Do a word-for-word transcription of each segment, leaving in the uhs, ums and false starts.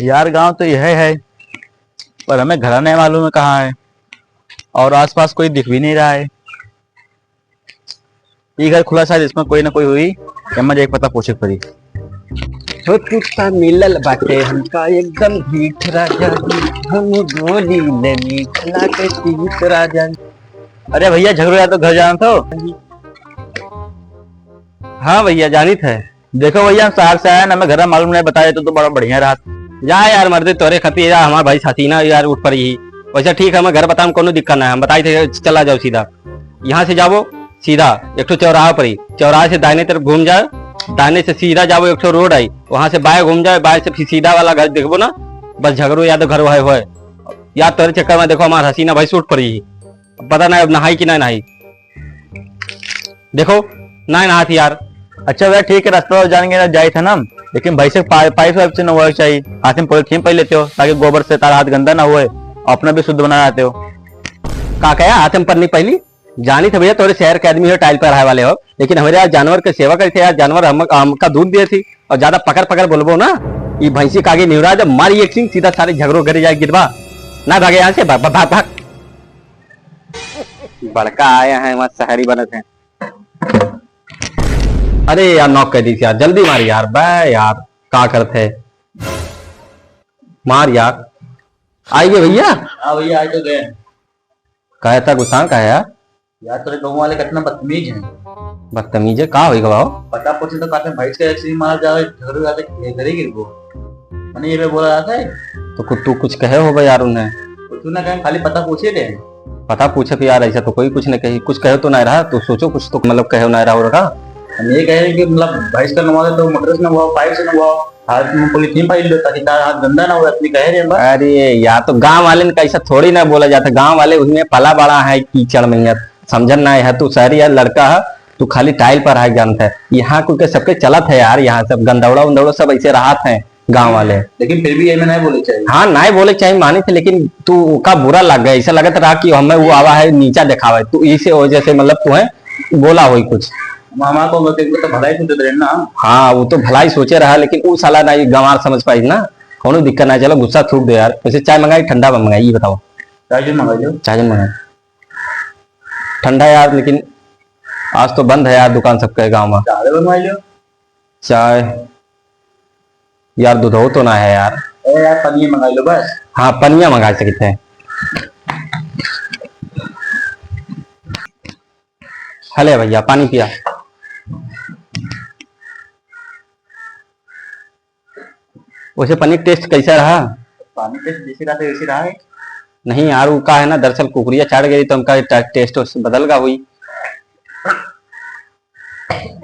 यार, गांव तो यह है, पर हमें घर नहीं मालूम है कहाँ है, और आसपास कोई दिख भी नहीं रहा है। ये घर खुला, शायद इसमें कोई ना कोई हुई, कि मैं जाके पता पूछे पड़ी। हो कुत्ता मिलल बाटे हमका एकदम ढीठ राजा जी, हम बोली ले मीठ लागे तीत राजा जी। अरे भैया, झगड़ू यादव घर जाना था। हाँ भैया, जानित है। देखो भैया, हम शहर से आए ना, हमें घर मालूम नहीं, बताए तो, तो बड़ा बढ़िया रहत। जा यार मर्दे, तोरे खातिर यार हमार भाई साथी ना यार उठ पड़ी ही। वैसे ठीक है, हमें घर बताओ, कोनो दिक्कत ना है, हम बताई थे, चला जाओ सीधा। यहाँ से जाओ सीधा, एक ठो चौराहा पड़ी, चौराहे से दाहिने तरफ घूम जाओ, दाहिने से सीधा जाओ, एक ठो रोड आई, वहाँ से बाएं घूम जाओ, बाएं से फिर सीधा वाला घर देखबो ना, बस झगड़ू यादव घर वह है। यार तोरे चक्कर में देखो हमार हसीना भाई सूट पड़ी ही। अब पता नहीं अब नहाई कि नहीं नहाई। देखो, ना नहात यार। अच्छा भैया, ठीक है, रास्ता तो जान गए ना, जाए थे ना हम, लेकिन भाई से पा-, पाइप वाइप से नहवाए चाहिए, हाथ में पॉलीथीन पहन लेते हो ताकि गोबर से तारा हाथ गंदा ना हुए, अपना भी शुद्ध बना रहते हो। का कहा हाथ में पन्नी पहली? जानी थे भैया, थोड़े शहर के आदमी हो, टाइल पर रहे वाले हो, लेकिन हमारे यहाँ जानवर के सेवा करे थे यार, जानवर हम, हमका दूध दिए थी, और ज्यादा पकड़ पकड़ बोलबो ना, ये भैंसी का आगे निवरा जब मारी एक सिंग, सीधा सारे झगड़ो घरे जाए गिरबा। ना भागे यहाँ से, भाग, भाग, भाग, भाग। बड़का आया है, वहाँ शहरी बनत है। अरे यार, knock कर दी थी यार, जल्दी मार यार, बे यार, का करत है? मार यार। आई गए भैया? हाँ भैया, आ तो गए। कहे था गुस्सा का है यार? यार, तेरे गाँव वाले कितना बदतमीज हैं। बदतमीज है? का होई गवा हो? पता पूछे तो कहते हैं, "भैंस का एक सिंग मारा जावे, झगड़ू जाते, घरे गिर गो।" मैंने ये भी बोला जाता है। तो कुछ, तू कुछ कहे हो बे यार उन्हें? कुछ ना कहे, खाली पता पूछे ले। पता पूछे कि यार, ऐसा तो कोई कुछ नहीं कही, कुछ कहे तो नहीं रहा, तो सोचो कुछ तो मतलब कहे नहीं रहा हो रहा। हम ये कह रहे हैं कि मतलब भैंस का नहवाओ तो मोटर से नहवाओ, पाइप से नहवाओ, हाथ में पॉलीथीन पहन लो ताकि तारा हाथ गंदा ना हो, अपनी कह रहे हैं बस। अरे यार, तो गांव वाले ने कैसा थोड़ी ना बोला जाता, गांव वाले उसमें पला बड़ा है कीचड़ में यार, समझन ना है, तू शहरी है लड़का है, तू खाली टाइल पर है जानता है, यहाँ कुल के सबके चलत है यार, यहाँ सब गंदौड़ा उंदौड़ा सब ऐसे रहत है। गाँव वाले। लेकिन फिर भी एमे नाहीं बोले के चाही। हाँ, नाहीं बोले के चाही, मानित है, लेकिन तू ओका बुरा लग गया, ऐसा लगत रहा कि हमें वो आवा है नीचा देखावे, तू इसे वजह से मतलब तू है बोला होई कुछ। मामा को बस एक तो भलाई सोचत रहे ना। हाँ, वो तो भलाई सोचे रहा, लेकिन वो साला नाहीं गंवार समझ पाई ना, कौनो दिक्कत ना। चलो गुस्सा थूक दो यार, वैसे चाय मंगाई ठंडा मंगाई, ये बताओ। चाय जो मंगाई लो। चाय जो मंगाई ठंडा यार, लेकिन आज तो बंद है यार दुकान सबके गाँव में। चाय बनवाई लो। चाय यार, दूधो तो ना है यार। ए यार, पनिया मंगाई लो बस। हाँ, पनिया मंगा सकते हैं। हले भैया, पानी पिया। वैसे पनीर taste कैसा रहा? पानी taste जैसे रहा था, वैसे रहा है। नहीं यार, वो का है ना, दरअसल कुकुरिया चढ़ गई तो उनका टे-, taste उस बदल गा हुई।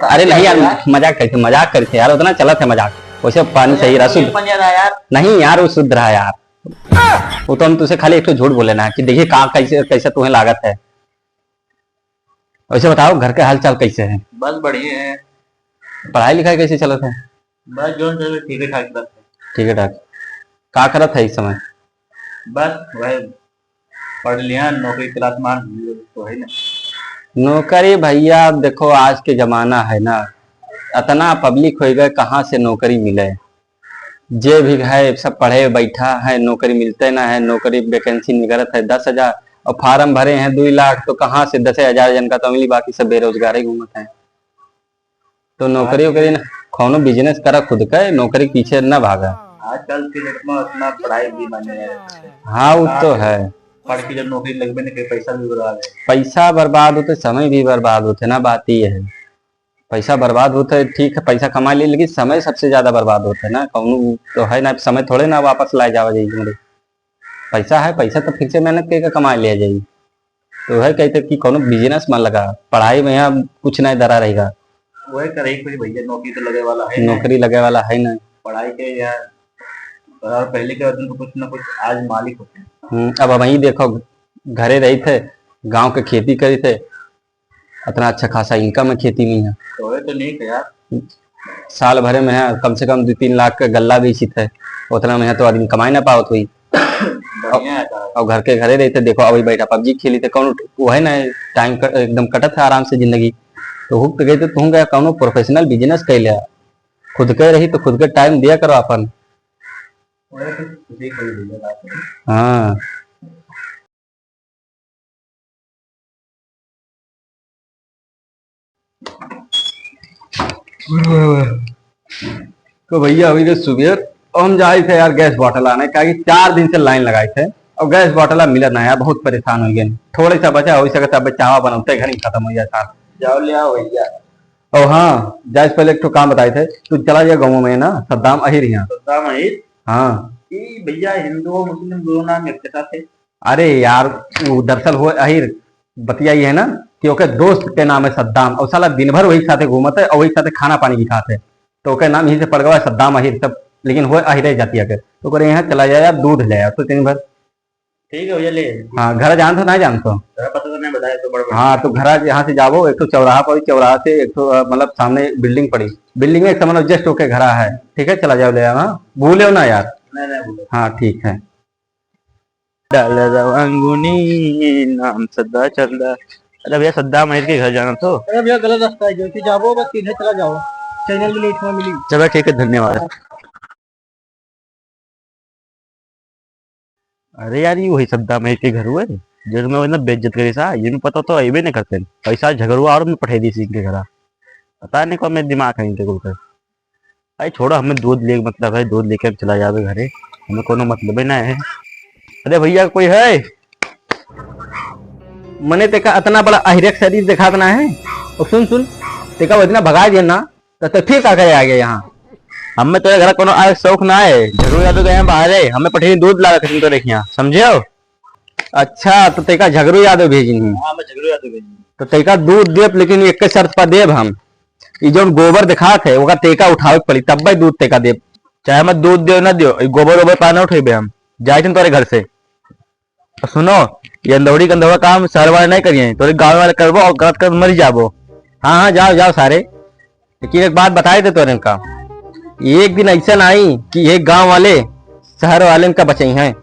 अरे नहीं यार, मजाक करी थे, मजाक करी थे यार, उतना चलत है मजाक। वैसे पानी सही रहा, शुद्ध। नहीं यार, वो शुद्ध रहा यार। वो तो हम तुझसे खाली एक ठो झूठ बोले ना कि देखिए का, कैसे, कैसे तुम्हें लागत है। वैसे बताओ, घर के हाल चाल कैसे है? बस बढ़िया है। पढ़ाई लिखाई कैसे चलत है? बस जोन चले, ठीक है ठाक बस। ठीक है ठाक। का करत है इस समय? बस वही पढ़ लिया, नौकरी तलाश मान तो है ना। नौकरी भैया, अब देखो आज के जमाना है ना, अतना public हो गए, कहाँ से नौकरी मिले? जे भी है सब पढ़े बैठा है, नौकरी मिलते ना है, नौकरी vacancy निकलत है दस हजार और form भरे हैं दुई लाख, तो कहाँ से दस हजार जन का तो मिली, बाकी सब बेरोजगार ही घूमत हैं। तो नौकरी वोकरी ना, कौनो business करा खुद का, नौकरी के पीछे ना भागा। आजकल के date में उतना पढ़ाई भी मायने नहीं रखती। हाँ, वो तो है। पढ़ के जब नौकरी लगबे नहीं करे, पैसा भी बर्बाद है। पैसा बर्बाद होते, समय भी बर्बाद होते ना, बात ये है। पैसा बर्बाद होते है, ठीक है, पैसा कमा लिए, लेकिन समय सबसे ज्यादा बर्बाद होते है ना। कौनो तो है ना, समय थोड़े ना वापस लाए जावा जाई हमरे। पैसा है, पैसा तो फिर से मेहनत करके कमा लिया जाई। तो वह कहते कि कौनो business में लगा, पढ़ाई में यहाँ कुछ नहीं धरा रहेगा। वह करे ही कुछ भैया, नौकरी तो लगे वाला है ना। नौकरी लगे वाला है ना। पढ़ाई के या और पहले के वजन तो कुछ ना कुछ आज मालिक होते हैं। हम्म, अब हम ही देखो, घरे रही थे, गांव के खेती करी थे, इतना अच्छा खासा income है खेती में यहाँ। तो वह तो नहीं है यार। साल भरे में है, कम से कम दो तीन लाख का गल्ला बेची थे, उतना में है तो आदमी कमाई ना पावत हुई। बढ़िया है यार। और घर के घरे रहते, देखो, अभी बैठा PUBG खेली थे, कौन उठ-, वो है ना, time क-, एकदम कटत है आराम से जिंदगी। तो हुक तो गए थे, तुम गया कौनो professional business कर लिया, खुद के रही तो खुद के time दिया करो अपन। हाँ। तो भैया, अभी तो सुबह, और हम जाए थे यार गैस बॉटल आने, काहे कि चार दिन से लाइन लगाए थे और गैस बॉटल अब मिलत ना है यार, बहुत परेशान हो गए। थोड़े सा बचा, हो सके तब चावा बनौते घर ही खत्म हो जाए साथ। जाओ ले आओ भैया। और हाँ, जाए से पहले एक ठो काम बताए थे, तू चला जाए गाँव में ना, सद्दाम अहिर यहाँ। सद्दाम अहिर? हाँ। ई भैया हिंदू और मुस्लिम दोनों नाम एक के साथ है। अरे यार, वो दरअसल हो अहिर, बतिया ये है ना कि ओके दोस्त के नाम है सद्दाम, और साला दिन भर वही के साथे घूमत है और वही के साथे खाना पानी भी खात है, तो ओके नाम यही से पड़ गवा है सद्दाम अहिर सब, लेकिन हो अहिरे जातिया के। तो करे यहाँ चला जाए यार, दूध ले यार, तो दिन भर। ठीक है भैया, ले। हाँ, घर जान तो ना जान तो। घर पता तो नहीं बताया तो बड़ बड़। हाँ, तो घर यहाँ से जाबो, एक तो चौराहा पर, चौराहा से एक तो, अ, मतलब सामने बिल्डिंग पड़ी, बिल्डिंग में एक समझ लो जस्ट ओके घरा है, ठीक है, चला जाओ ले आओ, हाँ, भूले हो ना यार। नहीं, नहीं भूले। हाँ, ठीक है। डाल रहा अंगुनी, नाम सद्दा चल रहा। अरे भैया, सद्दाम अहिर के घर जाना तो। अरे भैया, गलत रास्ता है, जो कि जाबो, बस सीधे चला जाओ, चैनल मिली, इतना मिली। चलो ठीक है, धन्यवाद। अरे यार, ये वही सद्दाम अहिर के घर हुए, जो मैं इतना बेइज्जत करे सा, ये मैं पता तो अइबे नहीं करते। पैसा झगड़ुआ और मैं पठा दी इनके घर। पता नहीं कौन में दिमाग है इनके ऊपर। अरे छोड़ो, हमें दूध ले मतलब है, दूध लेके हम चला जावे घरे, हमें कोनो मतलब ही ना है। अरे भैया, कोई है? मने तेका इतना बड़ा अहिरक शरीर दिखात ना है। और सुन, सुन, तेका वो इतना भगाए दिया ना, तो, तो फिर का करे आ गया यहाँ? हमें तेरे घर कोनो आए शौक ना है, झगड़ू यादव गए हैं बाहर है, हमें पठेनी दूध ला रखे तो देखिया, समझे हो? अच्छा, तो तेका झगड़ू यादव भेजिन ही? हाँ, मैं झगड़ू यादव भेजिन। तो तेका दूध देब, लेकिन एक शर्त पर देब हम। ई जौन गोबर दिखात है, ओका तेका उठावे के पड़ी, तब्बे दूध तेका देब। चाहे मैं दूध दियो ना दियो, ई गोबर ओबर पाना उठेबे हम। जाए तुम तोरे घर से। और सुनो, ये अंदौड़ी कंदौड़ा काम शहर वाले नहीं करिए, तोरे गाँव वाले करबो और करत करत मर जाबो। हाँ, हाँ, जाओ, जाओ सारे। लेकिन एक बात बताए दे तोरे का, एक दिन ऐसा ना आई कि ये गांव वाले शहर वाले इनका बचाई हैं।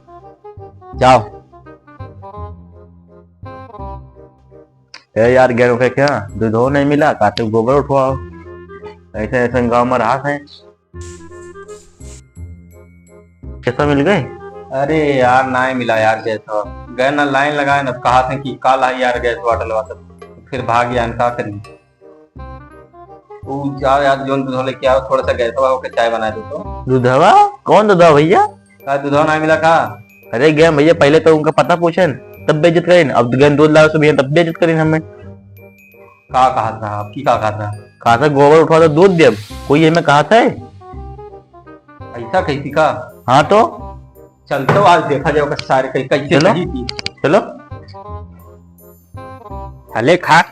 जाओ। ए यार, गैरों के क्या दूधो नहीं मिला, का तो गोबर उठवाओ। ऐसे ऐसे गांव में रहा है। कैसा मिल गए? अरे यार, ना ही मिला यार गैस। गए ना, लाइन लगाए ना, कहा थे कि काल आई यार गैस बॉटल वाटल, फिर भाग गया, का करी। ऊ जाओ यार, जोन दूधवा लेके आओ, थोड़ा सा गैसवा होके चाय बना दे तो। दूधवा? कौन दूधवा भैया? का दूधवा ना मिला का? अरे गए भैया, पहले तो उनका पता पूछन, तब बेइज्जत करें। अब गए दूध लाओ से भैया, तब बेइज्जत करें हमें। का कहा था आपकी, का कहा था? कहा था गोबर उठवा तो दूध देब, कोई ये में कहा था? ऐसा कैसी का? हाँ तो? चल तो आज देखा जाओ सारे कहीं कैसे चलो। कही थी। चलो। अले खा।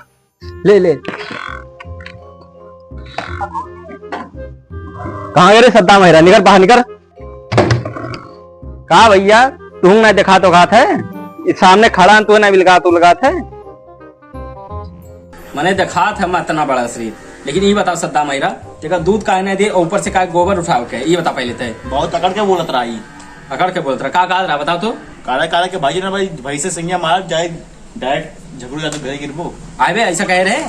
ले, ले। कहाँ गए रे सद्दाम अहिरा? निकर बाहर निकर। का भैया, तुम ना देखा तो खात है? इस सामने खड़ा है, तू ना बिलगा, तू लगात है? मने देखात है मैं इतना बड़ा शरीर, लेकिन ये बताओ सद्दाम अहिरा, तेका दूध काहे नहीं दे और ऊपर से काहे गोबर उठाव के? ये बता पहले ते। बहुत अकड़ के बोलत रहा ई। अकड़ के बोलत रहा, का कहत रहा बताओ तो? काला काला के भाई ना भाई, भाई से संज्ञा मारब जाए। डायरेक्ट झगड़ू यादव घरे गिरबो। आए बे, ऐसा कहे रहे?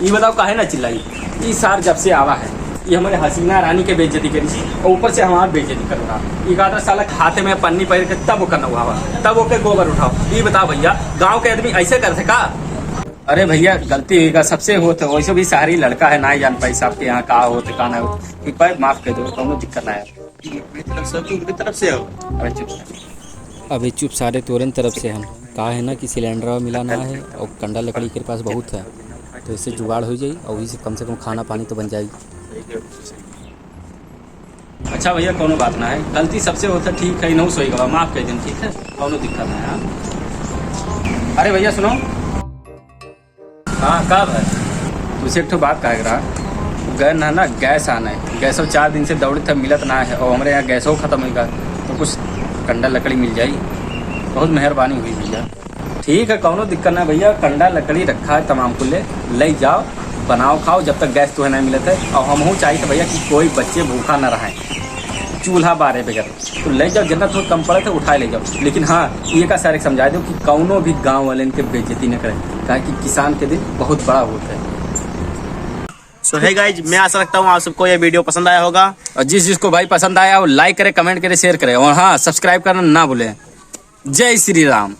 ई बताओ काहे ना चिल्लाई? ई सार जब से आवा है, ई हमारे हसीना रानी के बेइज्जती करी थी और ऊपर से हमार बेइज्जती कर रहा। ई कहत रहा साला खाते में पन्नी पहिर के तब ओकर नवावा, तब ओके गोबर उठाओ। ई बताओ भैया, गांव के आदमी ऐसे करते का? अरे भैया, गलती होइगा, सबसे होत है, वैसे भी शहरी लड़का है, ना ही जान पाई साहब के यहाँ का होत है, का ना होत। एक बार माफ कर दो, कोनो दिक्कत ना है। मेरी तरफ से, तू मेरी तरफ से आओ। अबे चुप सारे। अबे चुप सारे, तोरन तरफ से हम। का है ना कि सिलेंडर मिला ना है और कंडा लकड़ी के पास बहुत है, तो इससे जुगाड़ हो जाई और वही से कम से कम खाना पानी तो बन जाई। अच्छा भैया, कोनो बात ना है, गलती सबसे होता, ठीक है, नौ सौ ही गवा, माफ कर दें, ठीक है, कोनो दिक्कत ना है। हाँ? अरे भैया सुनो, हाँ, का भाई? तुझसे एक ठो बात कहे के रहा। गए ना, ना गैस आने, गैसो चार दिन से दौड़े थे, मिलत ना है, और हमारे यहाँ गैसो खत्म होइगा, तो कुछ कंडा लकड़ी मिल जाई, बहुत मेहरबानी हुई भैया। ठीक है, कौनो दिक्कत ना भैया, कंडा लकड़ी रखा है तमाम कुल्ले, ले जाओ, बनाओ, खाओ, जब तक गैस तुम्हें नहीं मिलत है। और हमहू चाहिए भैया कि कोई बच्चे भूखा ना रहे, चूल्हा बारे बगैर। तो ले जाओ, जितना थोड़ा कम पड़े तो उठाए ले जाओ। लेकिन हाँ, ये का सारे समझा दो कि कौनो भी गाँव वाले इनके बेइज्जती न करें, काहे कि किसान के दिन बहुत बड़ा होता है। So hey guys, मैं आशा रखता हूँ आप सबको ये video पसंद आया होगा। और जिस जिसको भाई पसंद आया, वो like करे, comment करे, share करे, और हाँ, subscribe करना ना भूले। जय श्री राम।